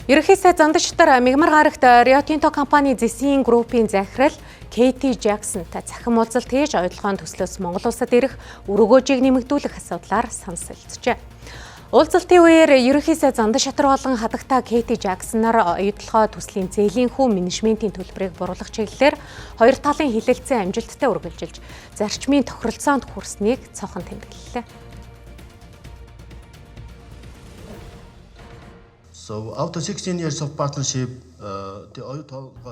Ерөнхий сайд Зандаштар Мигмар гарагт Rio Tinto компани зэсийн группийн захирал Кейти Жаксонтай цахим уулзалт хийж оюутлогын төслөөс Монгол улсад ирэх үр өгөөжийг нэмэгдүүлэх асуудлаар санал солилцжээ. Уулзалтын үеэр ерөнхий сайд Зандашатар болон хадагта Кейти Жаксонаар оюутлогоо төслийн зээлийн хүү менежментийн төлбөрийг бууруулах чиглэлээр хоёр талын хэлэлцэн амжилттай үргэлжилж зарчмын тохиролцоонд хүрснийг цохон тэмдэглэлээ. So after 16 years of partnership, the Oyu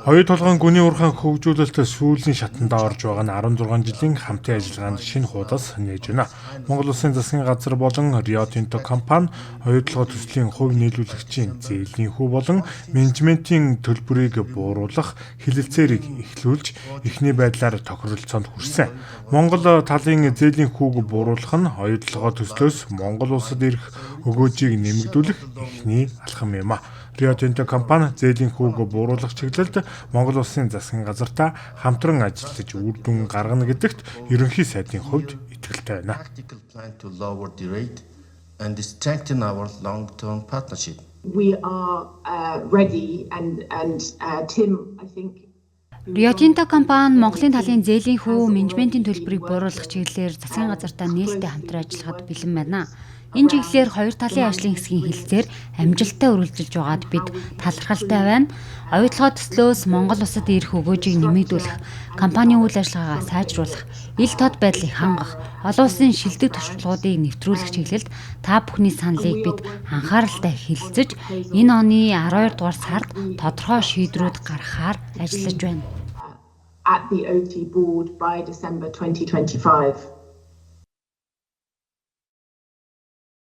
Оюу толгойн гүний уурхайн хөгжүүлэлт сүүлийн шатандаа орж байгаа нь 16 жилийн хамтын ажиллагаанд шинэ хуудас нээж байна. Монгол Улсын засгийн газар болон Rio Tinto компани оюу толгой төслийн хувь нийлүүлэгчийн зээлийн хүү болон менежментийн төлбөрийг бууруулах хэлэлцээрийг эхлүүлж эхний байдлаар тохиролцоонд хүрсэн. Монгол талын зээлийн хүүг бууруулах нь оюу толгой төслөөс Монгол улсад ирэх өгөөжийг нэмэгдүүлэх эхний алхам юм а. Rio Tinto компани зээлийн хүүг бууруулах чиглэлд Монгол Улсын засгийн газартаа хамтран ажиллаж үр дүн гаргана гэдэгт ерөнхий сайдын хувьд итгэлтэй байна. Practical plan to lower the rate and strengthen our long-term partnership. We are ready and Tim, I think Rio Tinto компани Монголын талын зээлийн хүү менежментийн төлбөрийг бууруулах чиглэлээр засгийн газартай нээлттэй хамтран ажиллахад бэлэн байна. Энэ чиглэлээр хоёр талын ажлын хэсгийн хэлэлцээр амжилттай үргэлжилж байгаад бид талархалтай байна. Оюутлогоо төслөөс Монгол улсад ирэх өгөөжийг нэмэгдүүлэх, компанийн үйл ажиллагаагаа сайжруулах, ил тод байдлыг хангах, олон улсын шилдэг туршлагуудыг нэвтрүүлэх чиглэлд та бүхний саналыг бид анхааралтай хэлэлцэж, энэ оны 12 дугаар сард тодорхой шийдвэрүүд гаргахаар ажиллаж байна. At the OT board by December 2025.